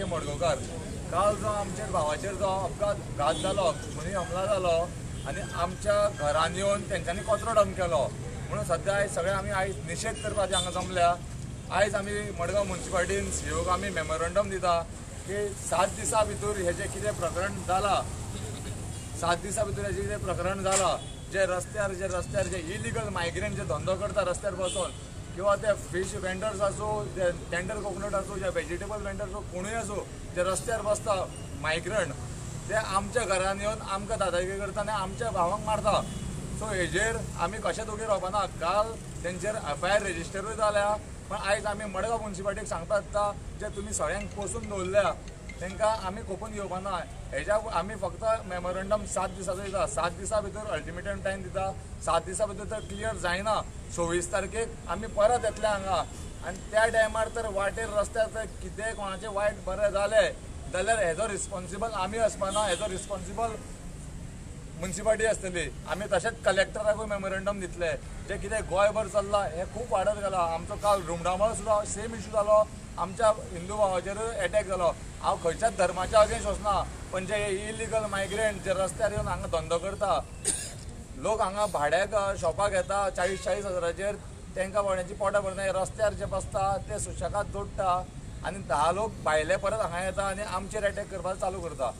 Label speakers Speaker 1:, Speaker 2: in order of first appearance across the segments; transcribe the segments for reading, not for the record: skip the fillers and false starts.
Speaker 1: मडगांवकार. काल जो आमच्या भावाचेर जो अपघात घात जालो, खुनी हमला जालो आनी आमच्या घरान येवन तेंच्यांनी कचरो डंप केलो म्हणून सद्या आयज सगळे आमी आयज निशेध करपाचे हांगा जमल्या. आयज आमी मडगांव मुन्सिपालिटीन सीओक आमी मेमोरंडम दिता की 7 दिसां भितर हेजें कितें प्रकरण जालां, 7 दिसां भितर हेजें कितें प्रकरण जालां, जे रस्त्यार जे इलिगल मायग्रंट जे धंदो करता रस्त्यार बसून, किंवा ते फिश वेंडर्स आसूं, जे टेंडर कोकोनट आसूं, जे वेजिटेबल वेंडर्स आसूं, कोणूय आसूं जे रस्त्यार बसता मायग्रंट, ते आमच्या घरान येवन आमकां दादागिरी करता आनी आमच्या भावांक मारता. सो हेजेर आमी कशेंच ओगी रावपाना. काल तेंचेर एफआयआर रजिस्टरूय जाल्या, पण आयज आमी मडगांव मुन्सिपालिटीक सांगता आसता जे तुमी सगळ्यांक पोसून दवरल्या तांकां आमी खोपून घेवपाना. हेज्या आमी फक्त मेमोरंडम 7 दिसाचो दिता, 7 दिसां भितर अल्टिमेटम टायम दिता. 7 दिसां भितर तर क्लियर जायना 26 तारखेक आमी परत येतले हांगा आनी त्या टायमार तर वाटेर रस्त्यार तर कितेंय कोणाचें वायट बरें जालें जाल्यार हेजो रिस्पॉन्सिबल आमी आसपाना, हेजो रिस्पॉन्सिबल मुन्सिपालिटी आसतली. आमी तशेंच कलेक्टराकूय मेमोरंडम दितले. जे कितें गोंयभर चल्लां हें खूब वाडत गेलां. आमचो काल रुमडामळ सुद्दां सेम इशू जालो, आमच्या हिंदू भावाचेरूय एटॅक जालो. हांव खंयच्याच धर्माच्या अगेन्स्ट वचना, पण जे इलिगल मायग्रंट जे रस्त्यार येवन हांगा धंदो करता, लोक हांगा भाड्याक शॉपाक येता 40-40 हजाराचेर, तांकां भाड्याची पोटां भरना. रस्त्यार जे बसता ते सुशेगाद जोडटा आनी 10 लोक भायले परत हांगा येता आनी आमचेर एटॅक करपाक चालू करता.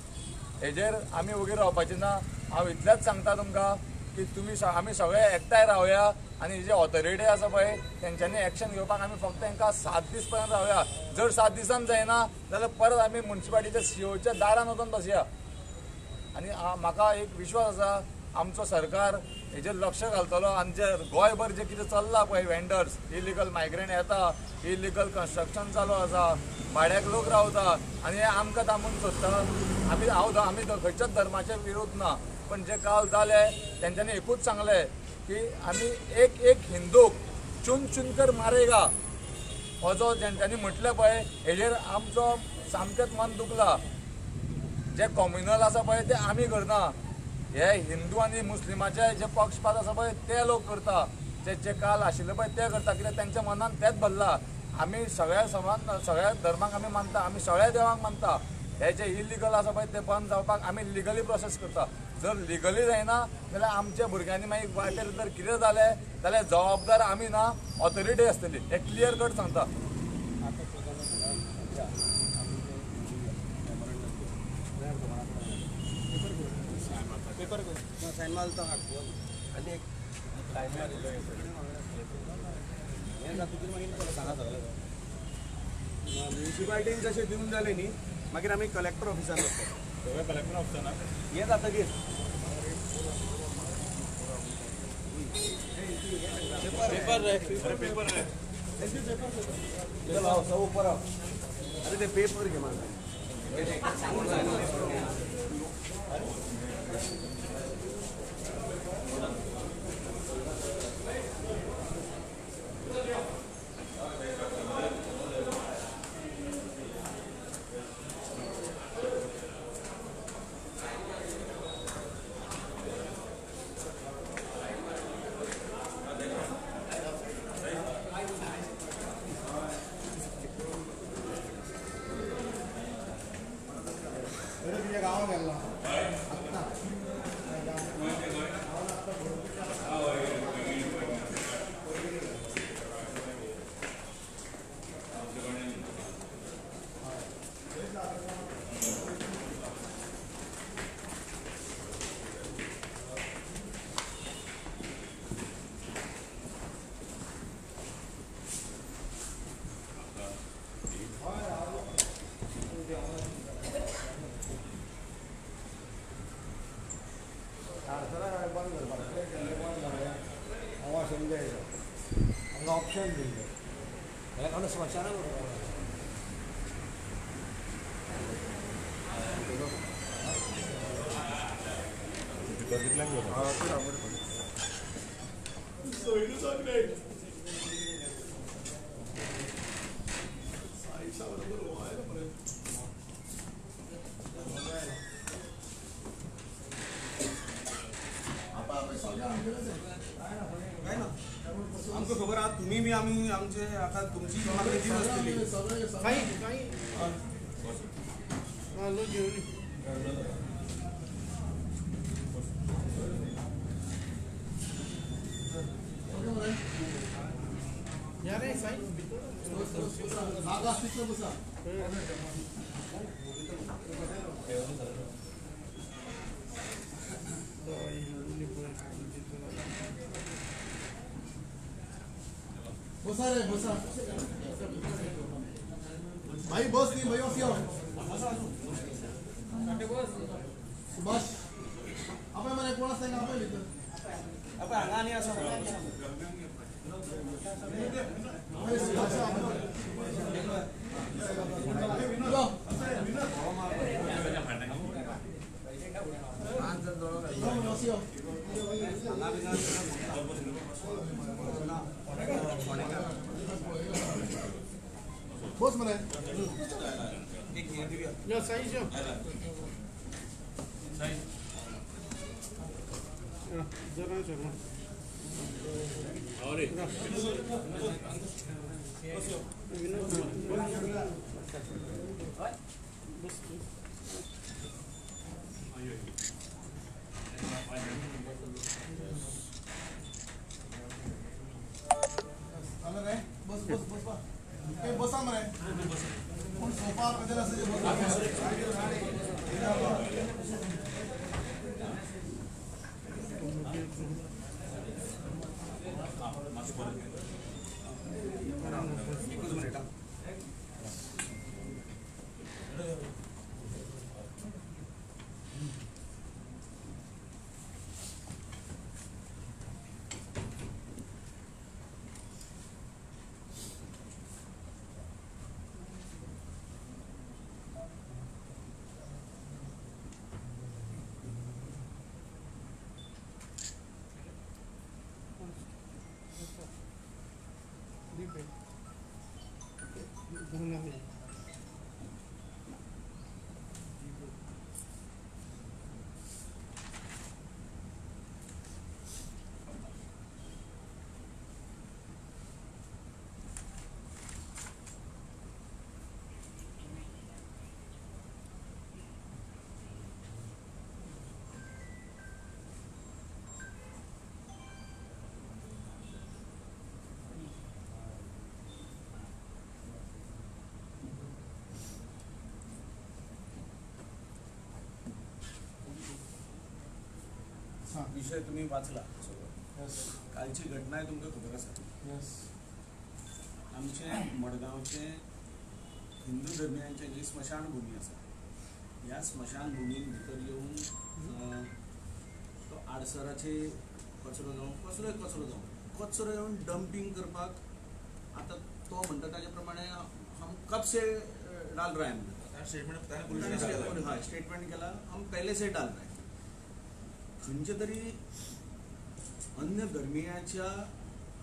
Speaker 1: हेजेर आमी ओगी रावपाचे ना. हांव इतलेंच सांगता तुमकां की तुमी आमी सगळे एकठांय रावया आनी जे ऑथॉरिटी आसा पळय तेंच्यांनी एक्शन घेवपाक आमी फक्त तांकां 7 दीस पर्यंत रावया. जर 7 दिसान जायना जाल्यार परत आमी मुन्सिपालिटीच्या सीओच्या दारान वचून बसया. आनी म्हाका एक विश्वास आसा आमचो सरकार हेजेर लक्ष घालतलो आनी जे गोंयभर जे कितें चल्लां पळय वेंडर्स इलिगल मायग्रंट येता, इलिगल कन्स्ट्रक्शन चालू आसा, भाड्याक लोक रावता आनी हे आमकां दामून सोदता. आमी हांव आमी खंयच्याच धर्माचे विरोध ना, पण जे काल जाले तेंच्यांनी एकूच सांगलें की आमी एक एक हिंदूक चुन चुनकर मारेगा, हो जो तेंच्यांनी म्हटलें पळय हेजेर आमचो सामकेंच मन दुखला. जे कॉम्युनल आसा पळय ते आमी करना, हे हिंदू आनी मुस्लिमाचे जे पक्षपात आसा पळय ते लोक करता, जे जे काल आशिल्ले पळय ते करता, कित्याक तेंच्या मनान तेंच भरला. आमी सगळ्या समाज सगळ्या धर्माक आमी मानता, आमी सगळ्या देवांक मानता. हे जे इलिगल आसा पळय ते बंद जावपाक आमी लिगली प्रोसेस करता. जर लिगली जायना जाल्यार आमच्या भुरग्यांनी मागीर वाटेर जर कितें जालें जाल्यार जबाबदार आमी ना, ऑथॉरिटी आसतली. हें क्लियर कट सांगता.
Speaker 2: म्युनिसिपालिटीन जशें दिवन जालें न्ही मागीर आमी कलेक्टर ऑफिसान वता.
Speaker 3: कलेक्टर ऑफिसान
Speaker 2: हें जातकीर
Speaker 3: पेपर रे पेपर रे
Speaker 2: चल ऊपर आओ. अरे ते पेपर घे मला. ऑप्शन दिल्ले हें स्मशाना आमकां खबर आहा तुमी बी आमी आमचे आतां तुमची मागणी तीच आसतली.
Speaker 4: बसा रे बसा भाई बस नहीं भाई बस सुभाष आपण मला कोण असं आपण इथं
Speaker 2: आपण हांगा आनी आसा
Speaker 4: बस मरे
Speaker 3: यो साईज यो साईज जरा जरा अरे
Speaker 4: बस बस बस बस बसा मरे कोण सोफा बदल असेल
Speaker 2: विषय तुम्ही वाचला सगळं. कालची घटना तुमकां खबर आसा. आमचे मडगांवचे हिंदू धर्मियांचे जी स्मशानभूमी आसा ह्या स्मशानभूमीन भितर येवन तो आडसराचे कचरो जावं कसलोय कचरो जावं कचरो येवन डंपींग करपाक आतां तो म्हणटा ताजे प्रमाणे हम कब से डाल रहा है, हय स्टेटमेंट केला हम पहले से डाल रहे हैं. खंयचे तरी अन्य धर्मियांच्या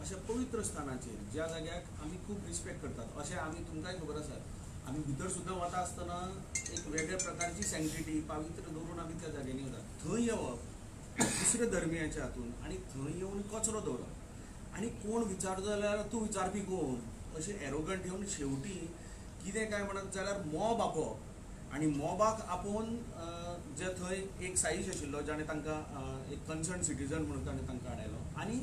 Speaker 2: अशा पवित्र स्थानाचेर ज्या जाग्याक आमी खूब रिस्पेक्ट करतात अशें आमी तुमकांय खबर आसा. आमी भितर सुद्दां वता आसतना एक वेगळ्या प्रकारची सँक्टिटी पावित्र्य दवरून आमी त्या जाग्यांनी वतात. थंय येवप दुसऱ्या धर्मियांच्या हातून आनी थंय येवन कचरो दवरप आनी कोण विचारता जाल्यार तूं विचारपी कोण अशें एरोगंट येवन शेवटी कितें काय म्हणत जाल्यार मॉब आपोवप आनी मॉबाक आपोवन जे थंय एक साईश आशिल्लो जाणें तांकां एक कन्सर्न सिटीजन म्हणून ताणें तांकां हाडयलो. आनी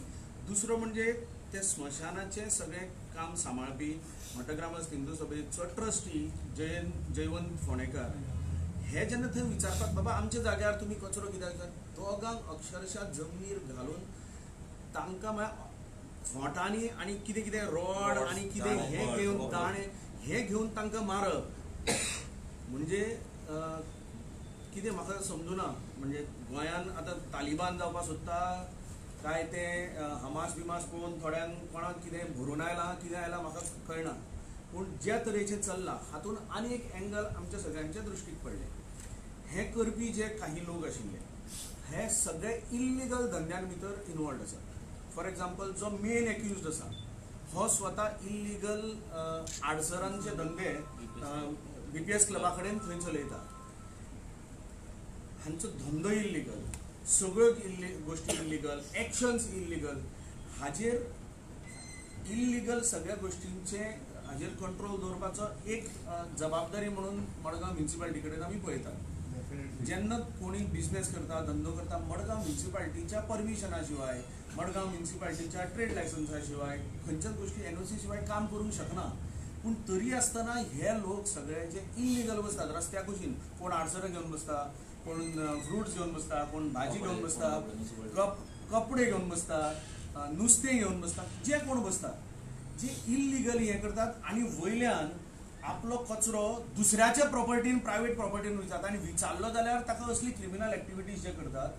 Speaker 2: दुसरो म्हणजे ते स्मशानाचें सगळें काम सांबाळपी मठग्रामस्थ हिंदू सभेचो ट्रस्टी जयवंत फोंडेकार हे जेन्ना थंय विचारतात बाबा आमच्या जाग्यार तुमी कचरो कित्याक घालता, दोगांक अक्षरशः जमनीर घालून तांकां म्हळ्यार खोंटांनी आनी कितें कितें रॉड आनी कितें हें घेवन दाणे हें घेवन तांकां मारप म्हणजे कितें म्हाका समजुना. म्हणजे गोंयान आतां तालिबान जावपाक सोदता काय ते हमास बिमास पळोवन थोड्यांक कोणाक कितें भरून आयलां कितें आयलां म्हाका कळना. पूण ज्या तरेचें चल्लां हातूंत आनी एक एंगल आमच्या सगळ्यांच्या दृश्टीक पडलें. हे करपी जे काही लोक आशिल्ले हे सगळे इल्लिगल धंद्यान भितर इनवॉल्ड आसात. फॉर एग्जाम्पल जो मेन एक्युज्ड आसा हो स्वता इल्लिगल आडसरांचे धंदे बीपीएस क्लबा कडेन थंय चलयता. हांचो धंदो इल्लिगल, सगळ्यो गोश्टी इल्लिगल, एक्शन्स इल्लिगल. हाजेर इल्लिगल सगळ्या गोश्टींचे हाजेर कंट्रोल दवरपाचो एक जबाबदारी म्हणून मडगांव म्युनिसिपालिटी कडेन आमी पळयतात. जेन्ना कोणी बिझनेस करता, धंदो करता, मडगांव म्युनिसिपालिटीच्या परमिशना शिवाय, मडगांव म्युनिसिपालिटीच्या ट्रेड लायसन्सा शिवाय, खंयच्याच गोश्टी एनओसी शिवाय काम करूंक शकना. पूण तरी आसतना हे लोक सगळे जे इलिगल बसतात रस्त्या कुशीन, कोण आडसरां घेवन बसता, कोण फ्रुट्स घेवन बसता, कोण भाजी घेवन बसता, कपडे घेवन बसता, नुस्तें घेवन बसता, जे कोण बसता जे इलिगली हें करतात आनी वयल्यान आपलो कचरो दुसऱ्याच्या प्रॉपर्टीन, प्रायवेट प्रॉपर्टीन वयतात आनी विचारलो जाल्यार ताका असली क्रिमिनल एक्टिविटीज जे करतात,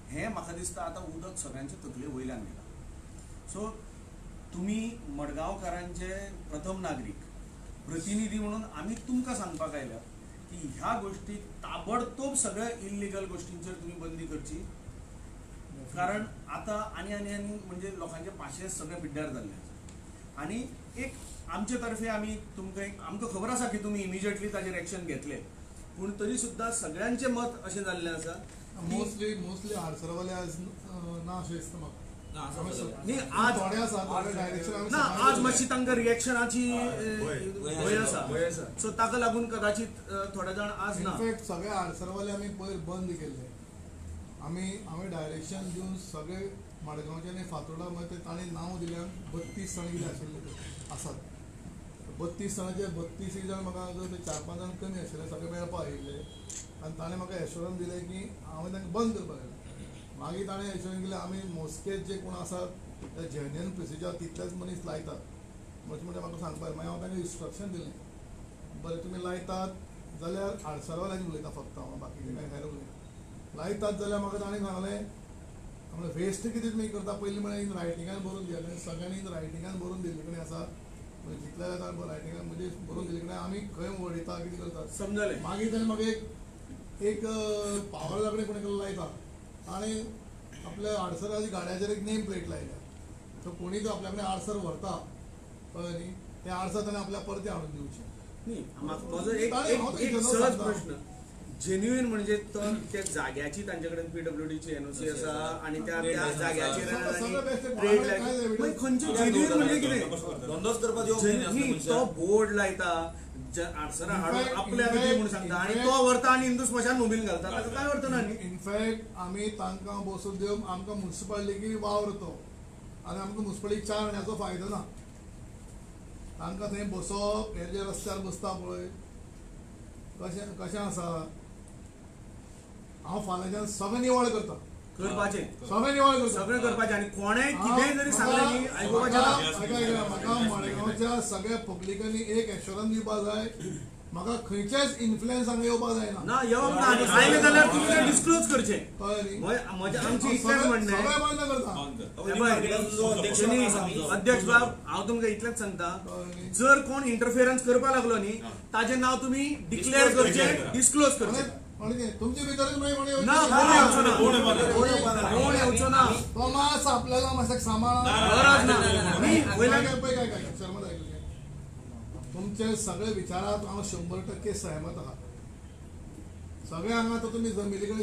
Speaker 2: हें म्हाका दिसता आतां उदक सगळ्यांचे तकले वयल्यान गेलां. सो तुमी मडगांवकारांचे प्रथम नागरीक प्रतिनिधी म्हणून आमी तुमकां सांगपाक आयल्या की ह्या गोश्टीक ताबडतोब सगळ्या इल्लिगल गोश्टींचेर तुमी बंदी करची, कारण आतां आनी आनी आनी म्हणजे लोकांचे पाशे सगळे पिड्ड्यार जाल्ले आसा. आनी एक आमचे तर्फे आमी तुमकां एक, आमकां खबर आसा की तुमी इमिजिएटली ताजेर एक्शन घेतले, पूण तरी सुद्दां सगळ्यांचें मत अशें जाल्लें आसा.
Speaker 4: मोस्टली आडसरवाले आज ना अशें दिसता म्हाका.
Speaker 2: न्ही, आज
Speaker 4: थोडे आसा, थोडे डायरेक्शन
Speaker 2: ना, आज मातशी तांकां रिएक्शनाची भंय आसा, सो ताका लागून कदाचित थोडे जाण आज ना.
Speaker 4: इनफॅक्ट सगळे आडसरवाले आमी पयर बंद केल्ले. आमी डायरेक्शन दिवन सगळे मडगांवचे आनी फातोर्डा मध्ये तांणी नांव दिल्यान 32 जाण कितें आशिल्ले आसात. 32 जाणाचे 32 जाण म्हाका 4-5 जाण कमी आशिल्ले, सगळे मेळपाक आयिल्ले आनी ताणें म्हाका एश्योरन्स दिलें की हांवें तांकां बंद करपाक जाय. मागीर ताणें एश्योरन्स दिलें आमी मोस्केज जे कोण आसात ते जेन्युइन प्रोसिजर तितलेच मनीस लायतात अशें म्हणटा म्हाका सांगपाक. मागीर हांव तांकां इन्स्ट्रक्शन दिलें, बरें तुमी लायतात जाल्यार आडसरवाल्यांनी उलयता फक्त हांव, बाकीचें कांय हेर उलयना. लायतात जाल्यार म्हाका ताणें सांगलें म्हणल्यार वेस्ट कितें तुमी करता पयलीं म्हळ्यार इन रायटिंगान बरोवन दियात. आनी सगळ्यांनी इन रायटिंगान बरोवन दिल्ले कडेन आसा, म्हणजे जितले जाता रायटिंगान म्हणजे बरोवन दिल्ले कडेन आमी खंय वडयता कितें करता
Speaker 2: समजलें.
Speaker 4: मागीर ताणें म्हाका एक पावर कडेन कोणी लायता, ताणें आपल्या आडसराच्या गाड्याचेर एक नेम प्लेट लायल्या. सो कोणी तो आपल्या कडेन आडसर व्हरता कळ्ळें न्ही, तें आडसर ताणें आपल्याक परतें हाडून दिवचें.
Speaker 2: न्ही, म्हजो एक सहज प्रश्न, जेन्युइन म्हणजे तो त्या जाग्याची तांचे कडेन पीडब्ल्यूडीची एनओसी आसा आनी त्या त्या जाग्याचेर ट्रेड लायसन्स, खंयचे जेन्युइन म्हणजे कितें
Speaker 5: धंदोच करपाक येवप
Speaker 2: तो बोर्ड लायता, आडसरां हाडून आपल्याक दी म्हूण सांगता आनी तो व्हरता आनी हिंदू स्मशान मोबील घालता, ताका काय अर्थ ना न्ही.
Speaker 4: इनफॅक्ट आमी तांकां बसून दिवन आमकां म्युनिसिपालिटी वावर तो आनी आमकां म्युनिसिपालिटी 4 आण्याचो फायदो ना. तांकां थंय बसप, हे जे रस्त्यार बसता पळय कशें कशें आसा, हांव फाल्यांच्यान सगळें निवळ करता,
Speaker 2: करपाचें
Speaker 4: सगळें निवळ करता,
Speaker 2: सगळें करपाचें. आनी कोणें कितेंय जरी सांगलें न्ही आयकुपाचें ना.
Speaker 4: म्हाका मडगांवच्या सगळ्या पब्लिकांनी एक एश्योरन्स दिवपाक जाय, म्हाका खंयचेच इन्फ्लुएन्स हांगा येवपाक जायना.
Speaker 2: ना येवप ना, आनी आयलें जाल्यार तुमी तें डिस्क्लोज करचें.
Speaker 4: कळ्ळें न्ही?
Speaker 2: म्हजें आमचें इतलेंच म्हणणें,
Speaker 4: सगळें बंद करता.
Speaker 2: अध्यक्ष बाब, हांव तुमकां इतलेंच सांगता, जर कोण इंटरफियरन्स करपाक लागलो न्ही ताजें नांव तुमी डिक्लेअर करचें, डिस्क्लोज करचें.
Speaker 4: तुमचे भितरच
Speaker 2: ना, कोण येवचो ना,
Speaker 4: तो मास आपल्याला मातशें सांबाळ
Speaker 2: गरज ना.
Speaker 4: शर्मा, तुमचे सगळे विचारात हांव 100% सहमत आहा. सगळे हांगा आतां तुमी जमिनी कडेन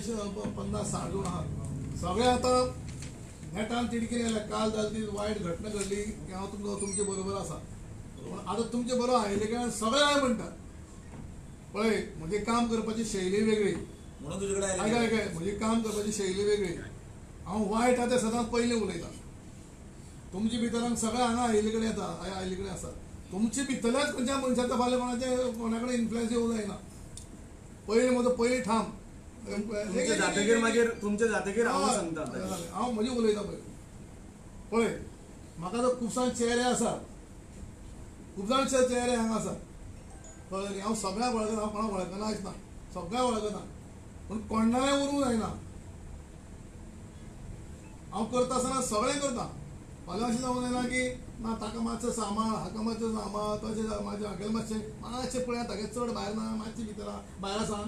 Speaker 4: 50-60 जाण आहात, सगळे आतां नेटान तिडकीन येयले. काल जाली ती वायट घटना घडली की हांव तुमकां तुमचे बरोबर आसा, पूण आतां तुमचे बरोबर आयिल्ले कारणान सगळे हांवें म्हणटात पळय म्हजें काम करपाची शैली वेगळी,
Speaker 5: म्हणून तुजे कडेन
Speaker 4: आयक आयक, म्हजी काम करपाची शैली वेगळी. हांव वायट आहा तें सदांच पयलीं उलयता. तुमचे भितर सगळे हांगा आयिल्ले कडेन येता, आयिल्ले कडेन आसा. तुमचे भितरल्याच खंयच्या मनशाचो फाल्यां कोणाचे कोणा कडेन इन्फ्लुएन्स येवंक जायना. पयलीं म्हजो पयलीं ठाम
Speaker 2: जातकीर मागीर तुमचें जातकीर हांव सांगता,
Speaker 4: हांव म्हजें उलयता. पळय पळय म्हाका तर खूब जाण चेहरे आसात, खूब जाण चेहरे हांगा आसात, कळ्ळें न्ही? हांव सगळ्यांक वळखना, हांव कोणाक वळखना ना, सगळ्यांक वळखना, पूण कोणालें उरूंक जायना. हांव करता आसतना सगळें करता. फाल्यां अशें जावंक जायना की ना ताका मातशें सांबाळ, हाका मातशें सांबाळ, तशें म्हाजें हागेलें मातशें मातशें पळया, तागे चड भायर ना, मातशें भितर भायर आसा.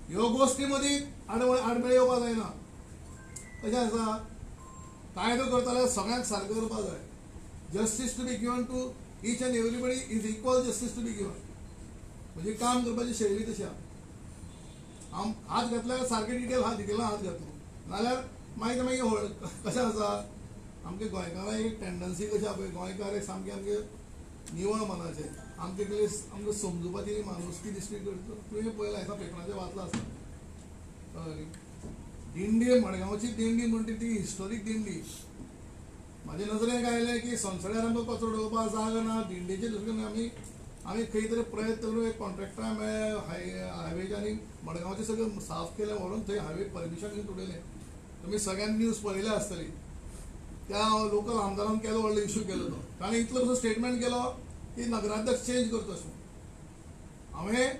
Speaker 4: ह्यो गोश्टी मदीं आडमेळी येवपाक जायना. कशें आसा, कायदो करता जाल्यार सगळ्यांक सारकें करपाक जाय. Justice to be given to each and everybody is equal justice to be given. म्हणजे काम करपाची शैली तशी आहा. हांव हात घातल्यार सारकें डिटेल हात डिटेलान हात घातलो, नाल्यार मागीर मागीर कशें आसा, आमगे गोंयकारां एक टेंडन्सी कशी आहा पळय, गोंयकार एक सामके आमगे निवळ मनाचे, आमकां इतले आमकां समजुपाची माणुसकी दिसली करचो. तुवें पळयलां आतां पेपराचेर वाचलां आसता, कळ्ळें न्ही? दिंडी मडगांवची दिंडी म्हणटा ती हिस्टोरीक दिंडी. म्हाजे नजरेक आयलें की सनसड्यार आमकां कचरो उडोवपाक जागो ना, दिंडेचे दुसरे आमी आमी खंय तरी प्रयत्न करून एक कॉन्ट्रॅक्टरा मेळ्ळे हायवेचे आनी मडगांवचें सगळें साफ केलें व्हरून थंय हायवे परमिशन घेवन उडयलें. तुमी सगळ्यांनी न्यूज पळयल्या आसतली. त्या लोकल आमदारान केलो व्हडलो इशू केलो तो, ताणें इतलो असो स्टेटमेंट केलो की नगराध्यक्ष चेंज करचो अशें. हांवें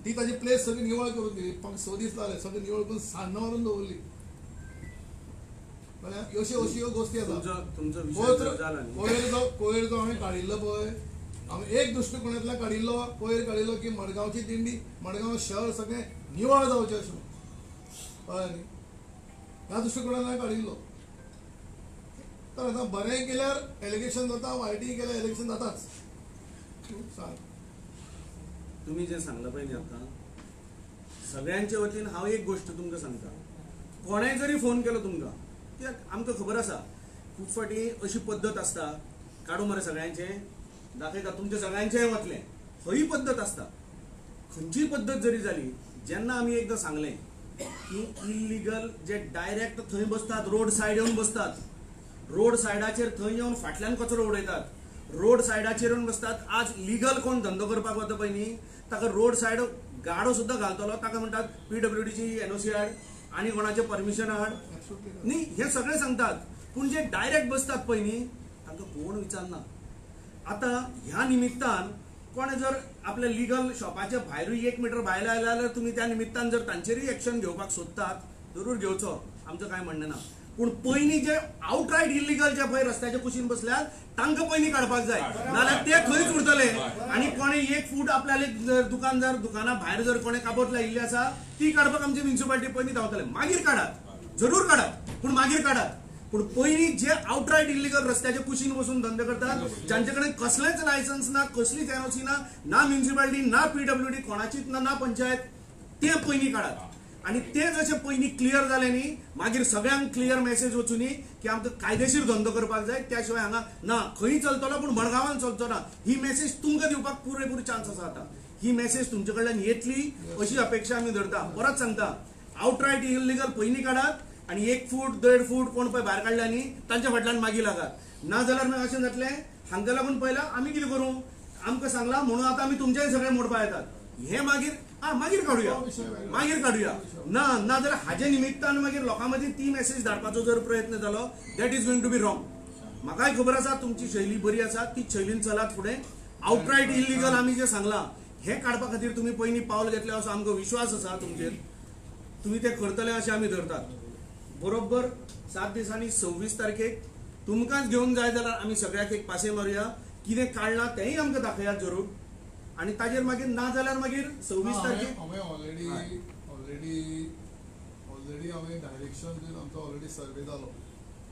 Speaker 4: ती ताजी प्लेस सगळी निवळ करून दिली, 5-6 दीस लागले, सगळी निवळ करून सान्न मारून दवरली. कळ्ळें? अश्यो अश्यो ह्यो गोश्टी आसा.
Speaker 2: तुमचो विशय जर जाला न्ही,
Speaker 4: कोयर जो हांवें काडिल्लो पळय, हांवें एक दृश्टिकोणांतल्यान काडिल्लो कोयर काडिल्लो की मडगांवची दिंडी, मडगांव शहर सगळें निवळ जावचें अशें, कळ्ळें न्ही? ह्या दृश्टिकोणांतल्यान काडिल्लो. तर आतां बरें केल्यार एलिगेशन जाता, वायटय केल्यार एलिगेशन जाताच. सांग.
Speaker 2: तुमी जें सांगलां पळय न्ही आतां सगळ्यांचे वतीन हांव एक गोश्ट तुमकां सांगता, कोणेय जरी फोन केलो तुमकां, कित्याक आमकां खबर आसा खूब फावटी अशी पद्दत आसता, काडूं मरे सगळ्यांचें दाखयता तुमचें सगळ्यांचेंय वतलें, हय पद्दत आसता. खंयचीय पद्दत जरी जाली, जेन्ना आमी एकदां सांगलें की इल्लिगल जे डायरेक्ट थंय बसतात, रोड सायड येवन बसतात, रोड सायडाचेर थंय येवन फाटल्यान कचरो उडयतात, रोड सायडाचेर येवन बसतात. आज लिगल कोण धंदो करपाक वता पळय न्ही, ताका रोड सायड गाडो सुद्दां घालतलो, ताका म्हणटात PWDची NOC हाड आनी कोणाचें परमिशन हाड न्ही, हें सगळें सांगतात. पूण जे डायरेक्ट बसतात पळय न्ही तांकां कोण विचारना. आतां ह्या निमित्तान कोणें जर आपल्या लिगल शॉपाच्या भायरूय 1 मिटर भायर आयले जाल्यार तुमी त्या निमित्तान जर तांचेरूय एक्शन घेवपाक सोदतात, जरूर घेवचो, आमचो कांय म्हणणें ना. पूण पयलीं जे आवटरायट इल्लिगल जे पळय रस्त्याच्या कुशीन बसल्यात तांकां पयलीं काडपाक जाय, नाल्यार ते थंयच उरतले. आनी कोणें 1 फूट आपल्याले जर दुकान जर दुकाना भायर जर कोणें काबोत लायिल्ली आसा ती काडपाक आमची म्युनिसिपालिटी पयलीं धांवतले. मागीर काडात, जरूर काडात, पूण मागीर काडात. पूण पयलीं जे आवटरायट इल्लिगल रस्त्याच्या कुशीन बसून धंदे करतात, जांचे कडेन कसलेंच लायसन्स ना, कसलीच NOC ना, ना म्युनिसिपालिटी ना PWD कोणाचीच ना, ना पंचायत, ते पयलीं काडात. आनी ते जशें पयलीं क्लियर जालें न्ही, मागीर सगळ्यांक क्लियर मॅसेज वचूनी की आमकां कायदेशीर धंदो करपाक जाय, त्या शिवाय हांगा ना खंय चलतलो पूण मडगांवान चलचो ना. ही मॅसेज तुमकां दिवपाक पुरेपूर चान्स आसा. आतां ही मॅसेज तुमचे कडल्यान येतली अशी अपेक्षा आमी धरता. परत सांगता, आवटरायट इल्लिगल पयलीं काडात आनी 1 फूट 1.5 फूट कोण पळय भायर काडल्या न्ही तांच्या फाटल्यान मागीर लागात. ना जाल्यार मागीर अशें जातलें, हांकां लागून पळयला आमी कितें करूं, आमकां सांगलां म्हणून आतां आमी तुमचेंय सगळें मोडपा येतात, हें मागीर मागीर काडुया, मागीर काडुया. ना ना जाल्यार हाजे निमित्तान मागीर लोकां मदीं ती मॅसेज धाडपाचो जर प्रयत्न जालो, that is going to be wrong. म्हाकाय खबर आसा तुमची शैली बरी आसा, ती शैलीन चलात फुडें. आवटरायट इल्लिगल आमी जें सांगलां हें काडपा खातीर तुमी पयलीं पावल घेतलें असो आमकां विश्वास आसा तुमचेर, तुमी तें करतले अशें आमी धरतात. बरोबर 7 दिसांनी 26 तारखेक तुमकांच घेवन जाय जाल्यार आमी सगळ्याक एक पासे मारुया, कितें काडलां तेंय आमकां दाखयात जरूर, आनी ताजेर मागीर ना जाल्यार मागीर 26 तारखेक
Speaker 4: हांवें ऑलरेडी ऑलरेडी ऑलरेडी हांवें डायरेक्शन दिवन आमचो ऑलरेडी सर्वे जालो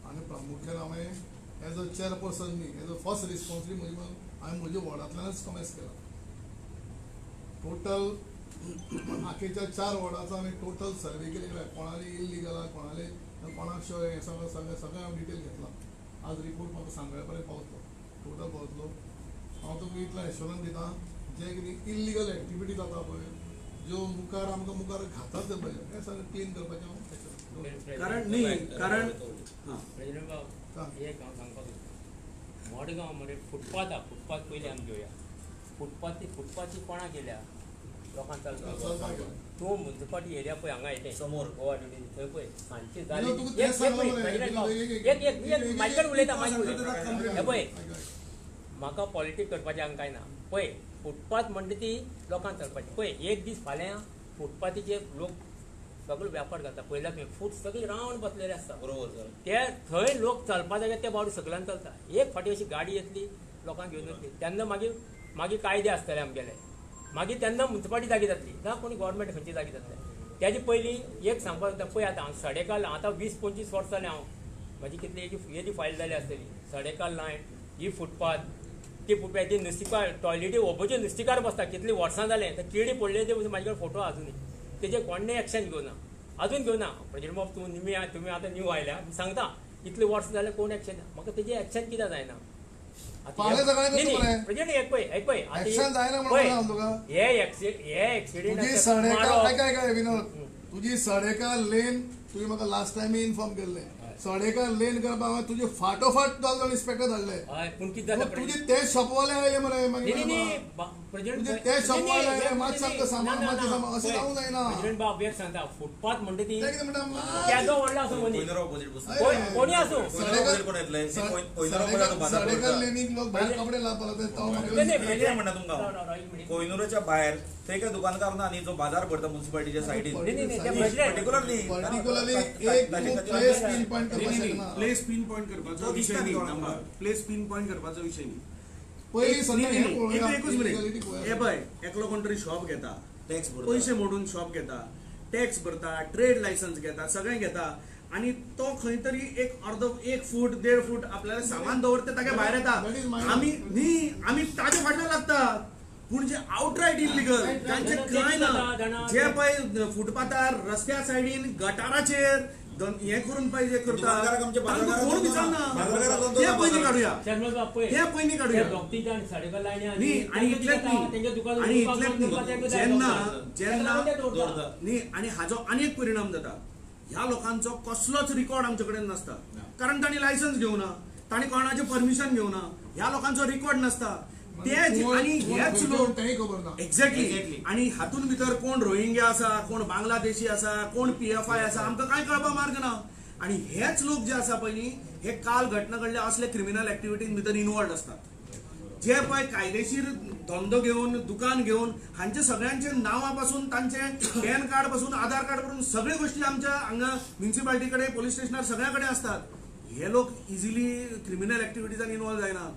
Speaker 4: आनी प्रामुख्यान हांवें एज अ चेअरपर्सन न्ही, एज अ फर्स्ट रिस्पॉन्सिबिलिटी म्हजी म्हणून हांवें म्हज्या वॉर्डांतल्यानच कमेन्स केला. टोटल आखेच्या 4 वॉर्डाचो हांवें टोटल सर्वे केले, कोणाले इल्लिगल आहा, कोणाले कोणाक शो, हें सगळें सगळें सगळें हांवें डिटेल घेतला. आज रिपोर्ट म्हाका सांगल्या पर्यंत पावतलो, टोटल पावतलो. हांव तुमकां इतलें एश्योरन्स दिता, जे कितें इल्लिगल एक्टिविटी जाता पळय, ज्यो मुखार आमकां मुखार घातात ते पळय, हें सगळें क्लीन करपाचें हांव.
Speaker 2: कारण न्ही, कारण
Speaker 6: प्रेसिडेंट बाब एक हांव सांगपाक सोदता, मडगांव मरे फुटपाथ आहा, फुटपाथ पयलीं आमी घेवया. फुटपाथ फुटपाथी कोणा केल्या लोकांक चलपाक. तूं म्युनिसिपालिटी एरिया पळय हांगा येते
Speaker 5: समोर
Speaker 6: गोवा ड्युटी थंय पळय सांजची जाली एक एक म्हाजे कडेन उलयता, मागीर उलयता. हें पळय म्हाका पॉलिटिक्स करपाचें हांगा कांय ना. पळय फुटपाथ म्हणटा ती लोकांक चलपाची. पळय एक दीस फाल्यां फुटपाथीचेर लोक सगळे व्यापार घालता, पयल्या तुवें फूट सगळे रावंड बसलेले आसता,
Speaker 5: बरोबर.
Speaker 6: ते थंय लोक चलपा जाग्यार ते बावडे सगळ्यान चलता. एक फावटी अशी गाडी येतली लोकांक घेवन वतली, तेन्ना मागीर मागीर कायदे आसतले आमगेले, मागीर तेन्ना म्युनिसिपालिटी जागी जातली ना कोणी गव्हर्मेंट खंयची जागी जातले. तेजे पयलीं एक सांगपाक जाता, पळय आतां हांव सडेकाल आतां 20-25 वर्सां जालीं हांव म्हजी कितली येदी फायल जाली आसतली. सडेकाल लायन ही फुटपाथ ती फुटपाथ ती नुस्तिकार टॉयलेटी ओबोचे नुस्तिकार बसता, कितलीं वर्सां जालें ते किडी पडले ते म्हाजे कडेन फोटो आजुनूय, तेजे कोणें एक्शन घेवना, अजून घेवना. प्रेसिडेंट बाब तूं निमी तुमी आतां न्यू आयल्या सांगता, इतलीं वर्सां जाल्यार कोण एक्शन म्हाका तेजें एक्शन कित्याक जायना.
Speaker 4: फाल्यां सकाळीं करता मरे.
Speaker 6: प्रेजिडेंट एक पळय, एक पळय,
Speaker 4: एक्शन जायना म्हणून तुका.
Speaker 6: हे एक्सिडेंट
Speaker 4: तुजी सडेकार, आयक आयक विनोद, तुजी सडेकार लेन तुवें म्हाका लास्ट टायम इन्फॉर्म केल्लें. सडेकार लेन करपाक हांवें तुजे फाटोफाट जालो इन्स्पेक्टर धाडले.
Speaker 6: पूण कितें जाता,
Speaker 4: तुजे ते शॉपवाले आयले मरे मागीर, तुजे ते शॉपवाले आयले, मातशें आमकां सामान, मातशें सामान, अशें जावंक जायना.
Speaker 6: प्रेजिडेंट बाब एक सांगता, फुटपाथ म्हणटा ती केदो व्हडलो आसूं मनीस, कोणी आसूं,
Speaker 4: सडेकार लेनीक लोक भायर कपडे लावपाक
Speaker 5: लागले. म्हणटा तुमकां कोयनुराच्या भायर थंय काय दुकानकार ना न्ही जो बाजार भरता म्युनिसिपालिटीच्या सायडीन, पर्टिक्युलरली
Speaker 4: एक प्लेस पिन पॉइंट करपाक शकना.
Speaker 2: प्लेस पिन पॉइंट करपाचो विशय न्ही, प्लेस पिन पॉइंट करपाचो विशय न्ही.
Speaker 4: पयलीं सध्या
Speaker 2: एकूच मिनीट, हे पळय, एकलो कोण तरी शॉप घेता, पयशे मोडून शॉप घेता, टॅक्स भरता, ट्रेड लायसन्स घेता, सगळें घेता, आनी तो खंय तरी एक अर्दो एक फूट 1.5 फूट आपल्याला सामान दवरता, ताका भायर येता. आमी न्ही, आमी ताजे फाटल्यान लागता. पूण जे आउटरायट इलिगल, तांचे कांय ना, जे पळय फुटपाथार, रस्त्या सायडीन, गटाराचेर हे करून पाहिजे करता, कोण विचारना. ते पयलीं काडुया, ते पयलीं काडुया न्ही. आनी इतलेंच न्ही, आनी इतलेंच न्ही, जेन्ना जेन्ना न्ही, आनी हाजो आनी एक परिणाम जाता, ह्या लोकांचो कसलोच रिकॉर्ड आमचे कडेन नासता, कारण तांणी लायसन्स घेवना, तांणी कोणाचें परमिशन घेवना, ह्या लोकांचो रिकॉर्ड नासता. ते आनी हेच लोक एक्झॅक्टली, आनी हातून भितर कोण रोहिंग्या आसा, कोण बांगलादेशी आसा, कोण PFI आसा, आमकां कांय कळपा मार्ग ना. आनी हेच लोक जे आसा पळय न्ही, हे काल घटना घडल्या असले क्रिमिनल एक्टिविटीन भितर इनवॉल्ड आसतात. जे पळय कायदेशीर धंदो घेवन, दुकान घेवन, हांचे सगळ्यांचे नांवा पासून, तांचे पॅन कार्ड पासून, आधार कार्ड पासून सगळे गोष्टी आमच्या हांगा म्युनिसिपालिटी कडेन, पोलीस स्टेशनार सगळ्या कडेन आसतात. हे लोक इजिली क्रिमिनल एक्टिविटीजान इनवॉल्व जायना.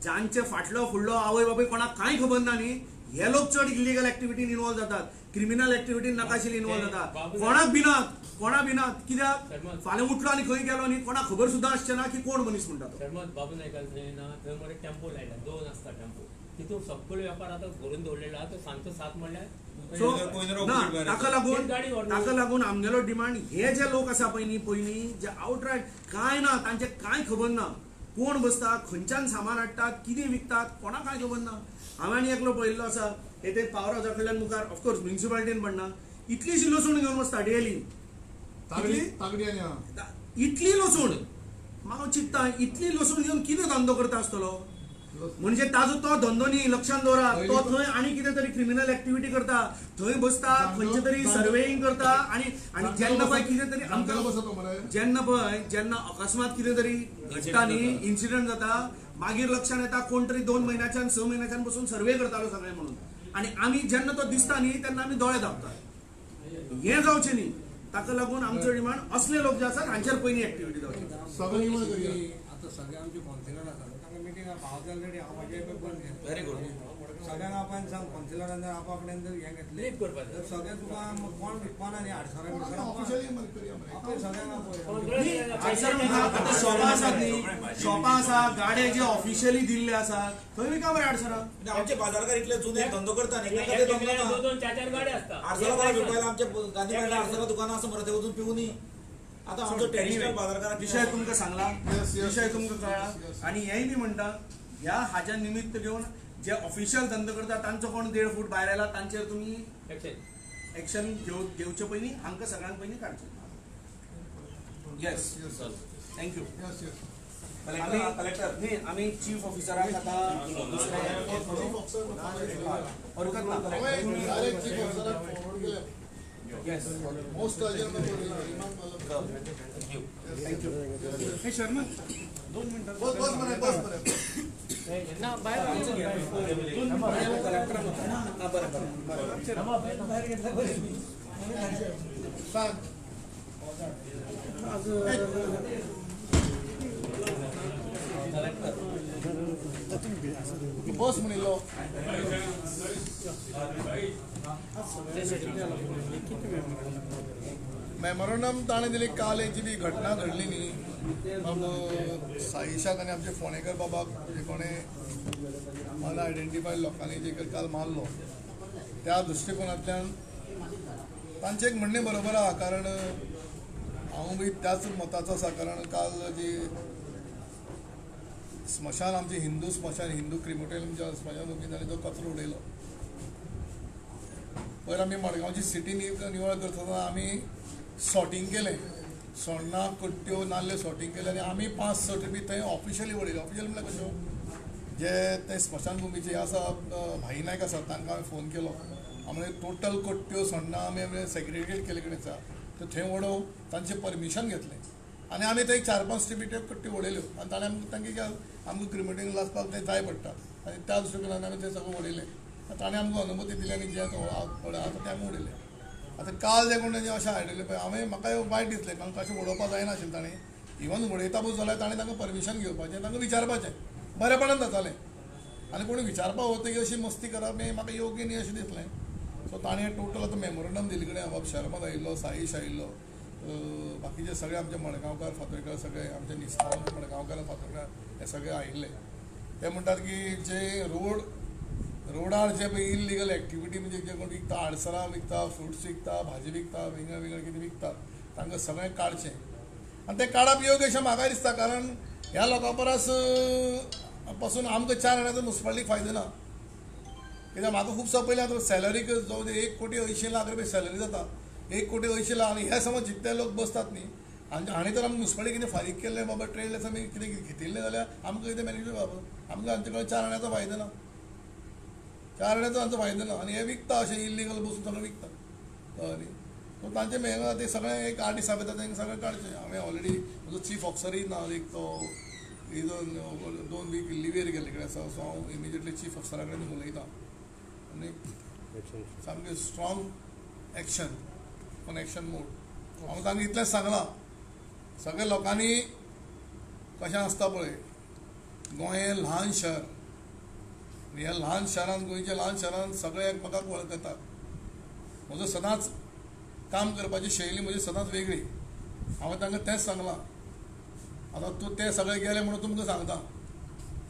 Speaker 2: जांचे फाटलो फुडलो आवय बापूय कोणाक कांय खबर ना न्ही, हे लोक चड इलिगल एक्टिविटीन इनवॉल्व जातात, क्रिमिनल एक्टिविटीन नाकाशिल्ले इनवॉल्व जातात. कोणाक भिनात, कोणाक भिनात, कित्याक फाल्यां उठलो आनी खंय गेलो न्ही, कोणाक खबर सुद्दां आसचें ना की कोण मनीस म्हणटा तो.
Speaker 6: शर्मत बाबू नायकान थंय ना, थंय मरे टेम्पो लायला, 2 आसता टेम्पो, तितून सगळो वेपार आतां भरून दवरलेलो आहा. तो सांजचो 7 म्हणल्यार
Speaker 2: ना. ताका लागून आमगेलो डिमांड, हे जे लोक आसा पळय न्ही, पयलीं जे आउटरायट कांय ना, तांचें कांय खबर ना, कोण बसता, खंयच्यान सामान हाडटात, कितें विकतात, कोणाक कांय खबर ना. हांवें आनी एकलो पळयल्लो आसा, हे ते पावर हावसा कडल्यान मुखार, ऑफकोर्स म्युनिसिपालिटीन पडना, इतलीशी लसूण घेवन बसता डेली, इतली लसूण. म्हाका चिंत्ता, इतली लसूण घेवन कितें धंदो करता आसतलो. म्हणजे ताजो तो धंदो न्ही, लक्षांत दवरा, तो थंय आनी कितें तरी क्रिमिनल एक्टिविटी करता, थंय बसता, खंयचे तरी सर्वेईंग करता. आनी आनी जेन्ना पळय कितें तरी आमकां, जेन्ना पळय जेन्ना अकस्मात कितें तरी घडटा न्ही, इन्सिडंट जाता, मागीर लक्षांत येता कोण तरी 2 म्हयन्याच्यान 6 म्हयन्याच्यान बसून सर्वे करतालो सगळें म्हणून. आनी आमी जेन्ना तो दिसता न्ही तेन्ना आमी दोळे धांपतात. हें जावचें न्ही, ताका लागून आमचो डिमांड असले लोक जे आसात हांचेर पयलीं एक्टिविटी जावची.
Speaker 7: आतां सगळे आमचे कावन्सिलर आसात, तांकां मिटींग हांव ऑलरेडी हांव म्हजें बंद केलें.
Speaker 5: Very good.
Speaker 7: सगळ्यांक आपण सांग, कावन्सिलरान जर आपल्यान जर हें घेतलें तर सगळें तुका कोण विकपाना न्ही, आडसरां बिडसरां सगळ्यांक
Speaker 2: आतां शॉपां आसात न्ही, शॉपां आसा, गाडे जे ऑफिशियली दिल्ले आसात थंय विका मरे आडसरां.
Speaker 5: आमचे बाजारकार इतले जुने धंदो करता न्ही,
Speaker 6: 2-2, 4-4 गाडे आसता.
Speaker 5: आडसरां कोणाक विकपाक आमच्या गांधी मैदानार आडसरां दुकानां आसा मरे, थंय वचून पिवूनी. आतां आमचो ट्रेडिशनल बाजारकार
Speaker 2: विशय तुमकां सांगला, विशय तुमकां कळ्ळा. आनी हेंय बी म्हणटा, ह्या हाज्या निमित्त घेवन जे ऑफिशियल धंदो करता तांचो कोण 1.5 फूट भायर आयला तांचेर तुमी एक्शन घेवचे पयलीं हांकां सगळ्यांक पयलीं काडचें. Yes, thank you. आमी कलेक्टर न्ही, आमी चीफ ऑफिसराक आतां दुसरें हरकत ना. Yes.
Speaker 4: Most urgent.
Speaker 2: Thank you. Thank you. Hey Sharma, 2 मिनिटं.
Speaker 4: बस बस मरे, बस मरे.
Speaker 6: ना बाहेर
Speaker 2: कलेक्टर ना, बरं बरं.
Speaker 4: सांग. बस म्हणिल्लो. मेमोरंडम ताणें दिली. काल जी बी घटना घडली न्ही, बाबू साईशाक आनी आमचे फोंडेकर बाबाक जे कोणें अनआयडेंटिफायड लोकांनी जे काल मारलो, त्या दृश्टिकोनांतल्यान तांचें एक म्हणणें बरोबर आहा. कारण हांव बी त्याच मताचो आसा. कारण काल जी स्मशान आमचे हिंदू स्मशान हिंदू क्रिमोटोरियम स्मशान ताणें जो कचरो उडयलो. पयर आमी मडगांवची सिटी निवळ करतना आमी सॉर्टिंग केलें, सोण्णां कट्ट्यो नाल्ले सॉर्टिंग केलें आनी आमी 5-6 ट्रिपी थंय ऑफिशियली उडयले. ऑफिशियली म्हणल्यार कश्यो जे ते स्मशानभुमीचे आसा भाई नायक आसा तांकां हांवें फोन केलो, आमी टोटल कट्ट्यो सोण्णां आमी सेग्रिगेट केल्ले कडेन आसा त्यो थंय उडोवंक तांचें परमिशन घेतलें आनी आमी थंय 4-5 ट्रिपी त्यो कट्ट्यो उडयल्यो आनी ताणें आमकां तांकां आमकां क्रिमेटींग लासपाक तें जाय पडटा आनी त्या दृश्टिकोनान आमी तें सगळें उडयलें. ताणें आमकां अनुमती दिली आनी जें आतां तें आमी उडयलें. आतां काल जें कोण तेजें अशें हाडलें पळय हांवें म्हाका वायट दिसलें, कारण तशें उडोवपाक जायनाशिल्लें ताणें. इवन उडयता पळय जाल्यार ताणें तांकां परमिशन घेवपाचें, तांकां विचारपाचें, बरेपणान जातालें. आनी कोणी विचारपाक वतकीर अशी मस्ती करप हें म्हाका योग्य न्ही अशें दिसलें. सो ताणें टोटल आतां मेमोरंडम दिल्ले कडेन बाब शर्मद आयिल्लो, साईश आयिल्लो, बाकीचे सगळे आमचे मडगांवकार फातोर्डकार सगळे आमचे निस्तावन मडगांवकार फातोर्डकार हे सगळे आयिल्ले. ते म्हणटात की जे रोडार जे पळय इल्लिगल एक्टिविटी म्हणजे जे कोण विकता आडसरां विकता, फ्रुट्स विकता, भाजी विकता, विंगड विंगड कितें विकता तांकां सगळें काडचें आनी तें काडप योग्य अशें म्हाका दिसता. कारण ह्या लोकां परस पासून आमकां 4 आण्याचो मुन्सिपालिटीक फायदो ना. कित्याक म्हाका खुबसो पयलीं आतां सॅलरीक जावं 1,80,00,000 रुपया सॅलरी जाता, 1,80,00,000 आनी हे समज जितले लोक बसतात न्ही आनी हाणें तर आमकां मुन्सिपालिटी कितें फारीक केल्लें बाबा ट्रेड आमी कितें घेतिल्लें जाल्यार आमकां कितें बेनिफीट बाबा, आमकां आमचे कडेन 4 आण्याचो फायदो ना, 4 आण्याचो आमचो फायदो ना. आनी हे विकता अशें इल्लिगल बसून सगळें विकता, कळ्ळें न्ही. सो तांचें मेहनत तें सगळें एक 8 दिसां भितर तांकां सगळें काडचें. हांवें ऑलरेडी म्हजो चीफ ऑफिसरूय ना, एक तो 2 वीक लिवेर गेल्ले कडेन आसा. सो हांव इमिजिएटली चीफ ऑफिसरा कडेन उलयतां आनी सामकें strong action on action mode. हांव तांकां इतलेंच सांगलां, सगळ्या लोकांनी कशें आसता पळय, गोंय हें ल्हान शहर, ह्या ल्हान शहरान गोंयच्या ल्हान शहरान सगळे एकमेकाक वळखतात. म्हजो सदांच काम करपाची शैली म्हजी सदांच वेगळी. हांवें तांकां तेंच सांगलां. आतां तूं ते सगळे गेले म्हणून तुमकां सांगता,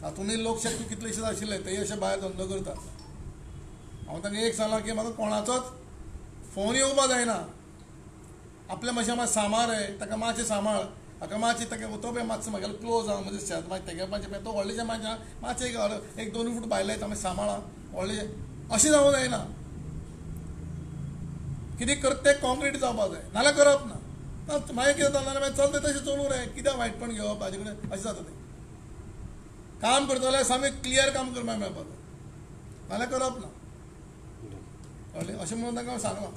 Speaker 4: तातूंतय लोक शक्य कितलेशेच आशिल्ले तेय अशे भायर धंदो करतात. हांवें तांकां एक सांगलां की म्हाका कोणाचोच फोन येवपा जायना, आपल्या मातशें मातशें सांबाळ रे, ताका मातशें सांबाळ, हाका मातशें ताका तो पळय मातसो म्हागेलो क्लोज आहा म्हजें शेत मातशें तेगे मातशें तो व्हडलेशें मातशें मातशें एक 2 फूट भायलें आमी सांबाळा व्हडलेशें अशें जावं जायना. कितें करता तें कॉन्क्रीट जावपाक जाय, नाल्यार करप ना. मागीर कितें जाता नाल्यार मागीर चलता तशें चलूं रे, कित्याक वायटपण घेवप ताजे कडेन अशें जाता. तें काम करता जाल्यार सामकें क्लियर काम करपाक मेळपाक जाय, नाल्यार करप ना. कळ्ळें? अशें म्हणून तांकां हांव सांगलां.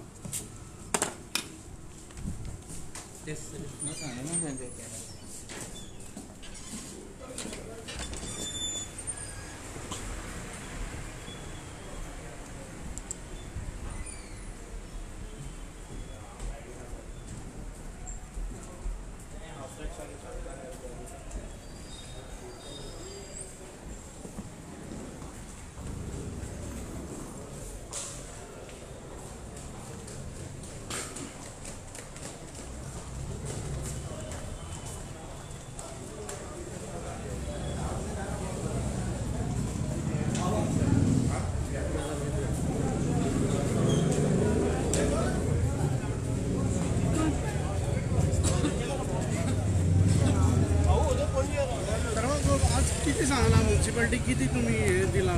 Speaker 3: मुन्सिपालिटी कितें तुमी हें दिलां?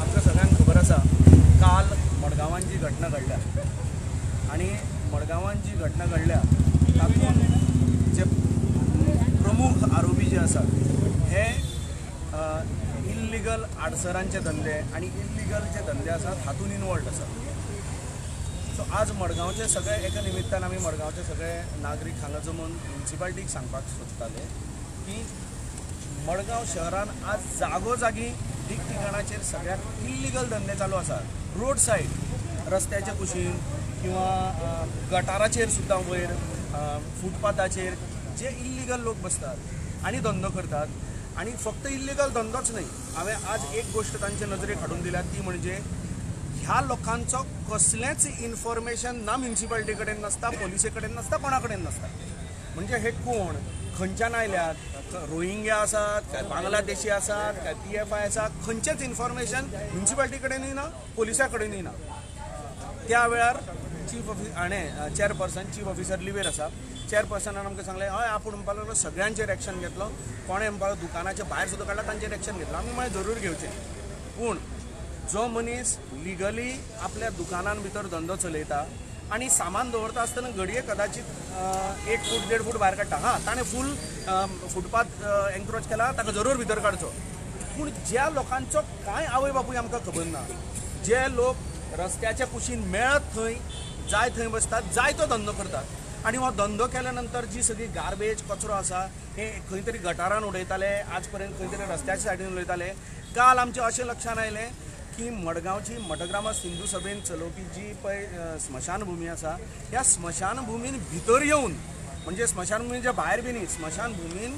Speaker 2: आमकां सगळ्यांक खबर आसा काल मडगांवान जी घटना घडल्या आनी मडगांवान जी घटना घडल्या तातूंत जे प्रमुख आरोपी जे आसात हे इल्लिगल आडसरांचे धंदे आनी इल्लिगल जे धंदे आसात हातूंत इनवॉल्ड आसात. सो आज मडगांवचे सगळे एका निमित्तान आमी मडगांवचे सगळे नागरीक हांगा जमून मुन्सिपालिटीक सांगपाक सोदताले की मडगांव शहरान आज जागोजागी ठिकठिकाणाचेर सगळ्याक इल्लिगल धंदे चालू आसात. रोड सायड रस्त्याच्या कुशीन किंवा गटाराचेर सुद्दां वयर फुटपाथाचेर जे इल्लिगल लोक बसतात आनी धंदो करतात. आनी फक्त इल्लिगल धंदोच न्हय, हांवें आज एक गोश्ट तांचे नजरेक हाडून दिल्या ती म्हणजे ह्या लोकांचो कसलेंच इन्फॉर्मेशन ना म्युनिसिपालिटी कडेन नासता, पोलिसे कडेन नासता, कोणा कडेन नासता. म्हणजे हे कोण खंयच्यान आयल्यात, रोहिंग्या आसात काय बांगलादेशी आसात काय PFI आसा, खंयचेच इन्फॉर्मेशन म्युनिसिपालिटी कडेनूय ना, पोलिसा कडेनूय ना. त्या वेळार चीफ ऑफिसर हाणें चेअरपर्सन चीफ ऑफिसर लिवेर आसा, चेअरपर्सनान आमकां सांगलें हय आपूण म्हणपाक लागलो सगळ्यांचेर एक्शन घेतलो, कोणें म्हणपाक दुकानाच्या भायर सुद्दां काडला तांचेर एक्शन घेतलो. आमी म्हळें जरूर घेवचें, पूण जो मनीस लिगली आपल्या दुकानान भितर धंदो चलयता आनी सामान दवरता आसतना घडये कदाचित 1 फूट 1.5 फूट भायर काडटा, हां ताणें फूल फुटपाथ एन्क्रोच केला ताका जरूर भितर काडचो. पूण ज्या लोकांचो कांय आवय बापूय आमकां खबर ना, जे लोक रस्त्याच्या कुशीन मेळत थंय जाय थंय बसतात, जाय तो धंदो करतात आनी हो धंदो केल्या नंतर जी सगळी गार्बेज कचरो आसा हे खंय तरी गटारान उडयताले, आज पर्यंत खंय तरी रस्त्याच्या सायडीन उडयताले. काल आमचें अशें लक्षांत आयलें की मडगांवची मठग्रामस्थ हिंदू सभेन चलोवपी जी पळय स्मशानभुमी आसा ह्या स्मशानभुमीन भितर येवन, म्हणजे स्मशानभुमीच्या भायर बी न्ही, स्मशानभुमीन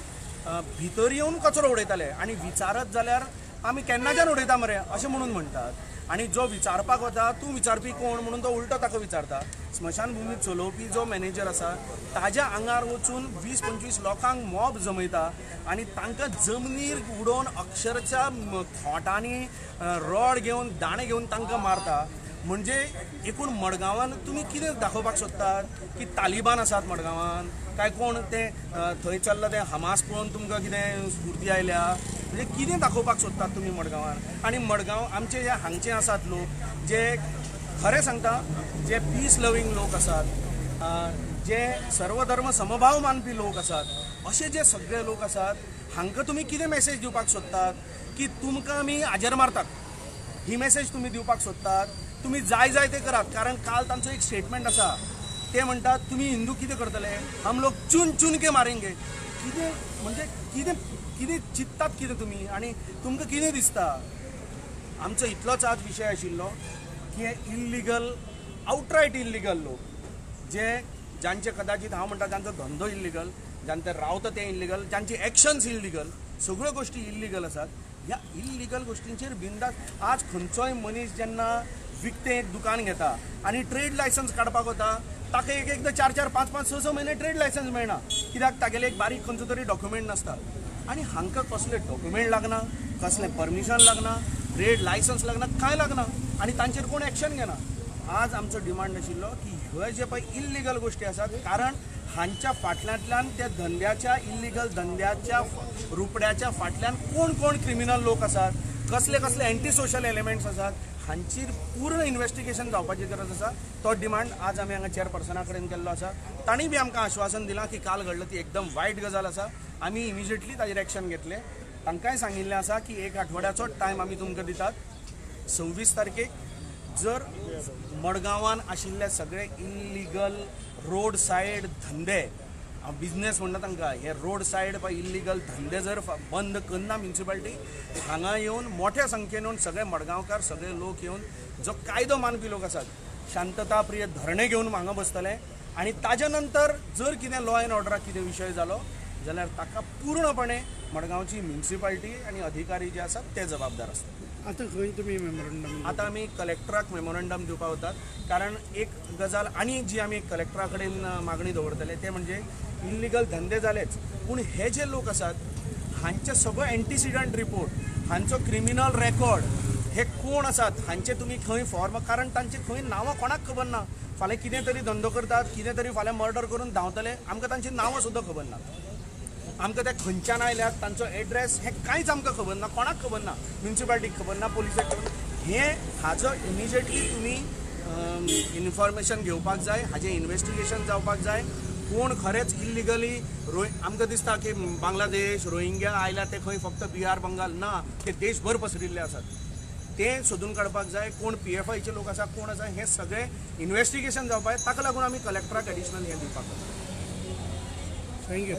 Speaker 2: भितर येवन कचरो उडयताले आनी विचारत जाल्यार आमी केन्नाच्यान उडयता मरे अशें म्हणून म्हणटात आनी जो विचारपाक वता तूं विचारपी कोण म्हणून तो उलटो ताका विचारता. स्मशानभुमी चलोवपी जो मॅनेजर आसा ताज्या आंगार वचून 20-25 लोकांक मॉब जमयता आनी तांकां जमनीर उडोवन अक्षरशा खोटांनी रॉड घेवन दाणे घेवन तांकां मारता. म्हणजे एकूण मडगांवान तुमी कितें दाखोवपाक सोदतात की तालिबान आसात मडगांवान काय कोण ते थंय चल्ला ते हमास पळोवन तुमकां कितें स्फूर्ती आयल्या, म्हणजे कितें दाखोवपाक सोदतात तुमी मडगांवान? आनी मडगांव आमचे जे हांगचे आसात लोक जे खरें सांगता जे पीस लवींग लोक आसात, जे सर्वधर्म समभाव मानपी लोक आसात, अशे जे सगळे लोक आसात हांकां तुमी कितें मॅसेज दिवपाक सोदतात की तुमकां आमी हाजेर मारतात, ही मॅसेज तुमी दिवपाक सोदतात? तुमी जाय जाय ते करात, कारण काल तांचो एक स्टेटमेंट आसा, ते म्हणटात तुमी हिंदू कितें करतले, हम लोग चुन चुन के मारेंगे. कितें म्हणजे कितें कितें चिंततात कितें तुमी आनी तुमकां कितें दिसता? आमचो इतलोच आज विशय आशिल्लो की हे इल्लिगल, आउटरायट इल्लिगल लोक जे जांचे कदाचित हांव म्हणटा जांचो धंदो इल्लिगल, जांचे रावता ते इल्लिगल, जांचे एक्शन्स इल्लिगल, सगळ्यो गोश्टी इल्लिगल आसात. ह्या इल्लिगल गोश्टींचेर बिंदास आज खंयचोय मनीस जेन्ना विकतें एक दुकान घेता आनी ट्रेड लायसन्स काडपाक वता ताका एक एकदां 4-4, 5-5, 6-6 म्हयने ट्रेड लायसन्स मेळना, कित्याक तागेलें एक बारीक खंयचो तरी डॉक्युमेंट नासता. आनी हांकां कसलें डॉक्युमेंट लागना, कसलें परमिशन लागना, ट्रेड लायसन्स लागना, कांय लागना आनी तांचेर कोण एक्शन घेना. आज आमचो डिमांड आशिल्लो की ह्यो जे पळय इल्लिगल गोश्टी आसात, कारण हांच्या फाटल्यांतल्यान त्या धंद्याच्या इल्लिगल धंद्याच्या रुपड्याच्या फाटल्यान कोण कोण क्रिमिनल लोक आसात, कसले कसले एंटी सोशल एलिमेंट्स आसात, हांचेर पूर्ण इन्वेस्टिगेशन जावपाची गरज आसा. तो डिमांड आज आमी हांगा चेअरपर्सना कडेन केल्लो आसा. तांणी बी आमकां आश्वासन दिलां की काल घडलं ती एकदम वायट गजाल आसा, आमी इमिजिएटली ताजेर एक्शन घेतले. तांकांय सांगिल्लें आसा की एक आठवड्याचो टायम आमी तुमकां दितात, 26 तारखेक जर मडगांवान आशिल्ले सगळे इल्लिगल रोड सायड धंदे, हांव बिजनेस म्हणटा तांकां, हे रोड सायड पळय इल्लिगल धंदे जर बंद करना म्युनिसिपालिटी, हांगा येवन मोठ्या संख्येन येवन सगळे मडगांवकार सगळे लोक येवन जो कायदो मानपी लोक आसात शांतता प्रिय धरणे घेवन हांगा बसतले आनी ताज्या नंतर जर कितें लॉ एंड ऑर्डराक कितें विशय जालो जाल्यार ताका पूर्णपणे मडगांवची म्युनिसिपालिटी आनी अधिकारी जे आसात ते जबाबदार आसतात.
Speaker 3: आतां खंय तुमी मेमोरंडम?
Speaker 2: आतां आमी कलेक्टराक मेमोरंडम दिवपाक वतात, कारण एक गजाल आनी जी आमी कलेक्टरा कडेन मागणी दवरतले ते म्हणजे इल्लिगल धंदे जालेच, पूण हे जे लोक आसात हांचे सगळो एंटीसिडंट रिपोर्ट, हांचो क्रिमिनल रेकॉर्ड, हे कोण आसात हांचे तुमी खंय फॉर्म, कारण तांचे खंय नांवां कोणाक खबर ना, फाल्यां कितें तरी धंदो करतात, कितें तरी फाल्यां मर्डर करून धांवतले, आमकां तांची नांवां सुद्दां खबर ना, आमकां ते खंयच्यान आयल्यात, तांचो एड्रेस हें कांयच आमकां खबर ना, कोणाक खबर ना, म्युनिसिपालिटीक खबर ना, पोलिसाक खबर ना. हें हाजो इमिजिएटली तुमी इन्फॉर्मेशन घेवपाक जाय, हाजें इन्वेस्टिगेशन जावपाक जाय. कोण खरेंच इल्लिगली आमकां दिसता की बांगलादेश रोहिंग्या आयल्या ते खंय फक्त बिहार बंगाल ना, ते देशभर पसरिल्ले आसात, ते सोदून काडपाक जाय. कोण PFIचे लोक आसा, कोण आसा, हें सगळें इन्वेस्टिगेशन जावपाक जाय. ताका लागून आमी कलेक्टराक एडिशनल हें दिवपाक जाय.
Speaker 3: Thank you.